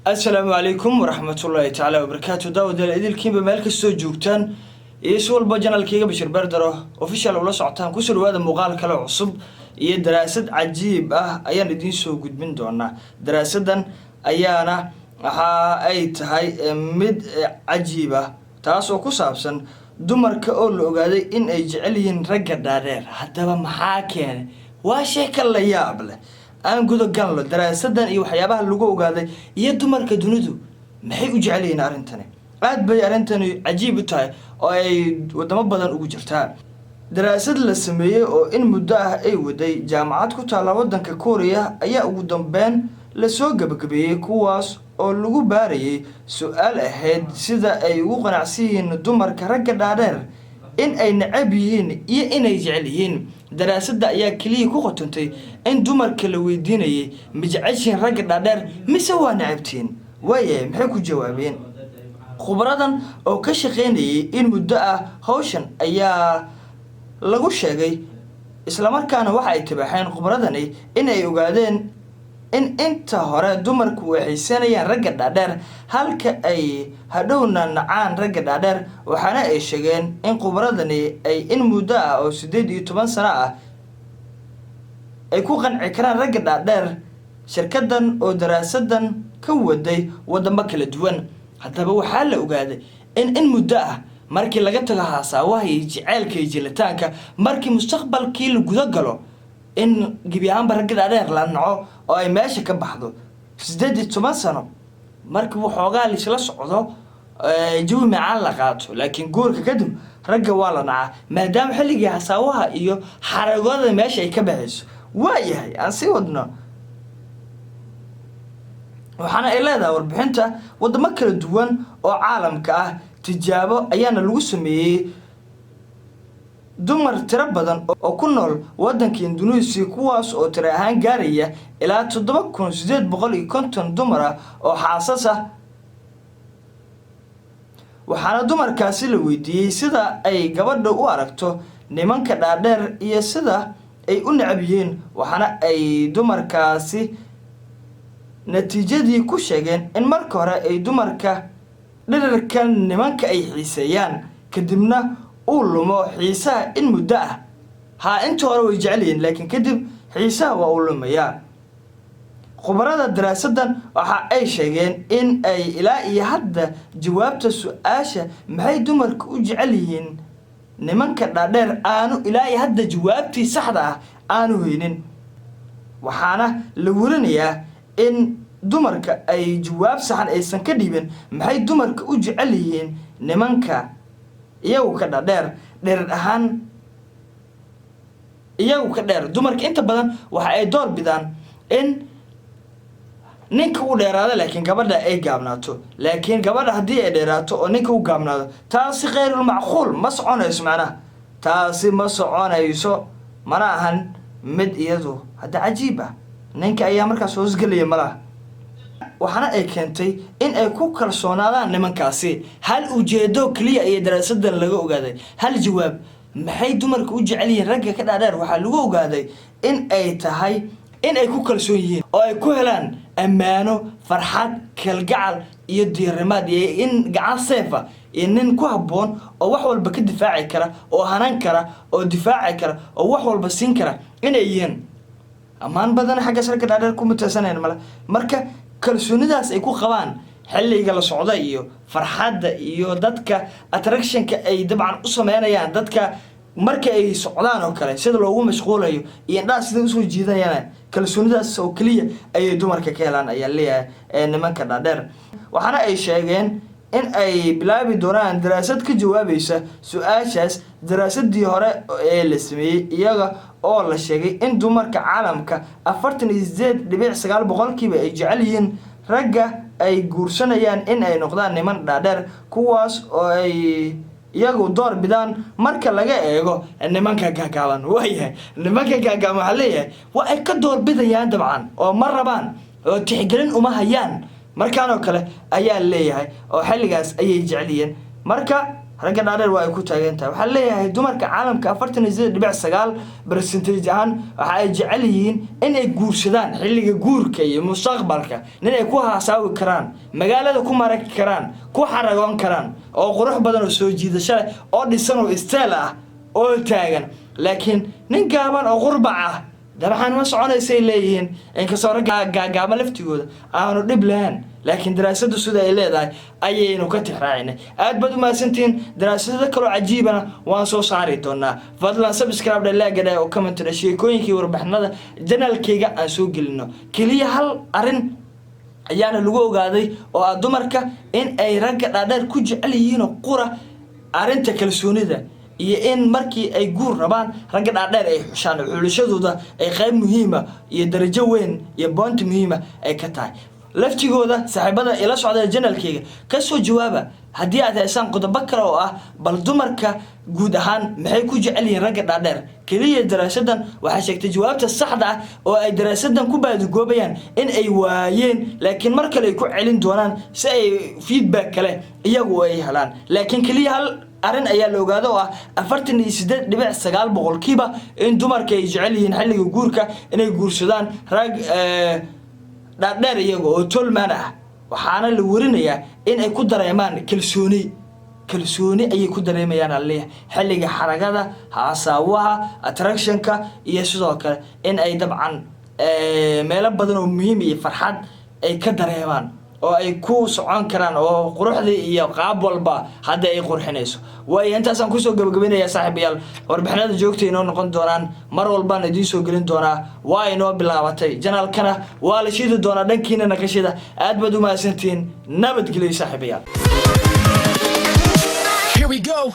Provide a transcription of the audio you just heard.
Asalaamu calaykum waraxmatullaahi tacaala wabarakaatu. Daawadayaal, idilkiinba meel kastoo joogtaan iyo si walba channelkayga Bashir Berdaro Official ula socotaan, kusoo dhawaada muuqaal kale cusub iyo daraasad cajiib ah ayaan idiin soo gudbin doonaa. Daraasadan ayaana waxa ay tahay mid cajiib ah, taas oo ku saabsan dumarka oo la ogaaday in ay jecel yihiin ragga dhaadheer. Haddaba maxaa keenay? Waa sheeka la yaab leh. Aan guda galno daraasadan iyo waxyaabaha lagu ogaaday iyo dumarka dunidu maxay u jecel yihiin arrintani. Aad bay arrintani cajiib u tahay oo ay wadamo badan ugu jirtaa. Daraasad la sameeyey oo in muddo ah ay waday jaamacad ku taalla waddanka Kooriya ayaa ugu dambeyn lasoo gabagabeeyey, kuwaas oo lagu baarayay su-aal ahayd sida ay ugu qanacsan yihiin dumarka ragga dhaadheer, in ay necab yihiin iyo inay jecel yihiin. Daraasadda ayaa keliya ku qotontay in dumarka la weydiinayay: ma jeceshiin ragga dhaadheer mise waa necabtiin? Waayahay, maxay ku jawaabeen? Khubradan oo ka shaqaynayay in muddo ah hawshan ayaa lagu sheegay, islamarkaana waxa ay tibaaxeen khubradani in ay ogaadeen in inta hore dumarku ay xiisanayaan ragga dhaadheer, halka ay hadhowna nacaan ragga dhaadheer. Waxaana ay sheegeen in khubradani ay in muddo ah oo 18 sano ah ay ku qanci karaan ragga dhaadheer. Shirkadan oo daraasadan ka waday wadamo kala duwan, haddaba waxaa la ogaaday in muddo ah markii laga tago haasaawaha iyo jaceylka iyo jilitaanka, markii mustaqbalkii la guda galo, in gebi ahaanba ragga dhaadheer la naco oo ay meesha ka baxdo. 18 sano markii waxoogaa laisla socdo, jawi macaan la qaato, laakiin guurka kadib ragga waa la nacaa, maadaama xilligii hasaawaha iyo xaragooda meesha ay ka baxayso. Waayahay, aan sii wadno. Waxaana ay leedahay warbixinta wadamo kala duwan oo caalamka ah tijaabo ayaana lagu sameeyey dumar tiro badan oo ku nool wadanka Indonesia, kuwaas oo tiro ahaan gaaraya ilaa 7850 dumar ah oo xaasas ah. Waxaana dumarkaasi la weydiiyey sida ay gabadha u aragto nimanka dhaadheer iyo sida ay u necab yihiin. Waxaana ay dumarkaasi natiijadii ku sheegeen in marka hore ay dumarka dhirarka nimanka ay xiiseeyaan, kadibna uu lumo xiisaha in muddo ah. Haa, inta hore way jecel yihiin, laakiin kadib xiisaha waa uu lumayaa. Khubarada daraasadan waxa ay sheegeen in ay ilaa iyo hadda jawaabta su-aasha maxay dumarka u jecel yihiin nimanka dhaadheer aanu ilaa iyo hadda jawaabtii saxda ah aanu haynin. Waxaana la werinayaa in dumarka ay jawaab saxan aysan ka dhiibin maxay dumarka u jecel yihiin nimanka iyagu ka dhaadheer, dherer ahaan iyagu ka dheer. Dumarka inta badan waxa ay door bidaan in ninka u dheeraado, laakiin gabadha ay gaabnaato. Laakiin gabadha haddii ay dheeraato oo ninka u gaabnaado, taasi khayrul macquul, ma soconayso. Macnaha taasi ma soconayso, mana ahan mid iyadu hadda cajiib ah. Ninka ayaa markaas hoosgelaya malaha. Waxaana ay keentay in ay ku kalsoonaadaan nimankaasi. Hal ujeedo keliya ayay daraasadan laga ogaaday, hal jawaab: maxay dumarka u jecel yihiin ragga ka dhaadheer? Waxaa lagu ogaaday in ay tahay in ay ku kalsoon yihiin oo ay ku helaan ammaano, farxad, kalgacal iyo diirimaad, iyo in gacan seefa iyo nin ku habboon oo wax walba ka difaaci kara, oo hanan kara, oo difaaci kara, oo wax walba siin kara inay yihiin. Ammaan badan xaggaas ragga dhaadheer ku mutaysanayn male. Marka kalsoonidaas ay ku qabaan xilliga la socda iyo farxadda iyo dadka attractionka ay dabcan u sameynayaan dadka marka ay socdaan oo kale, sida loogu mashquulayo iyo indhaha sida usoo jiidanayaan, kalsoonidaas oo keliya ayay dumarka ka helaan ayaa leeyahay ee nimanka dhaadheer. Waxaana ay sheegeen in ay bilaabi doonaan daraasad ka jawaabaysa su-aashaas daraasadii hore ee la sameeyey, iyaga oo la sheegay in dumarka caalamka 48.9% ay jecel yihiin ragga ay guursanayaan in ay noqdaan niman dhaadheer, kuwaas oo ay iyagu door bidaan marka laga eego nimanka gaagaaban. Waayahay, nimanka gaagaaban waxaa leeyahay waa ay ka door bidayaan dabcan, oo ma rabaan oo tixgelin uma hayaan markaan oo kale ayaa leeyahay, oo xilligaas ayay jecel yihiin marka. Ragga dhaadheer waa ay ku taagan tahay. Waxaa leeyahay dumarka caalamka 48.9 percentage ahaan waxa ay jecel yihiin in ay guursadaan xilliga guurka iyo mustaqbalka nin ay ku haasaawi karaan, magaalada ku maraki karaan, ku xaragoon karaan, oo qurux badan oo soo jiidasho leh, oo dhisan, oo isteel ah, oo taagan. Laakiin nin gaaban oo qurbac ah dabcan ma soconaysay leeyihiin, inkastoo ragga gaagaaban laftigooda aanu dhib lahayn. Laakiin daraasadu sida ay leedahay ayaynu ka tixraacinay. Aad baad u mahadsantihiin. Daraasado kaloo cajiibana waan soo saari doonaa. Fadlan subscribe dhe, like dhe oo comment dhe sheekooyinkii warbixinada channelkayga aan soo gelino. Keliya hal arrin ayaana lagu ogaaday oo ah dumarka in ay ragga dhaadheer ku jecel yihiinoo qura arrinta kalsoonida iyo in markii ay guur rabaan ragga dhaadheer ay xushaan, oo xulashadooda ay qayb muhiima iyo darajo weyn iyo point muhiima ay ka tahay laftigooda. Saaxiibada ila socda channelkayga, kasoo jawaaba haddii aad haysaan qodobo kale oo ah bal dumarka guud ahaan maxay ku jecel yihiin ragga dhaadheer. Keliya daraasadan waxaa sheegtay jawaabta saxda ah oo ay daraasadan ku baadigoobayaan in ay waayeen, laakiin mar kale ay ku celin doonaan si ay feedback kale iyagu ay helaan. Laakiin keliya hal arrin ayaa la ogaado oo ah 48.9% in dumarka ay jecel yihiin xilliga guurka inay guursadaan rag dhaadheer iyaga oo tall man ah. Waxaana la warinayaa in ay ku dareemaan kalsooni. Kalsooni ayay ku dareemayaan alleeyahay xilliga xaragada, haasaawaha, attractionka iyo sidoo kale in ay dabcan meelo badan oo muhiim iyo farxad ay ka dareemaan oo ay ku socon karaan, oo quruxdii iyo qaab walba hadda ay qurxinayso. Waayo, intaasaan kusoo gabagabeynaya, saaxiibayaal. Warbixinada joogta inoo noqon doonaan, mar walbaan idiin soo gelin doonaa. Waa inoo bilaabatay, channelkana waa la shidi doonaa, dhankiina naqashada. Aad baad u mahadsantihiin. Nabadgelyo, saaxiibayaal. Here we go.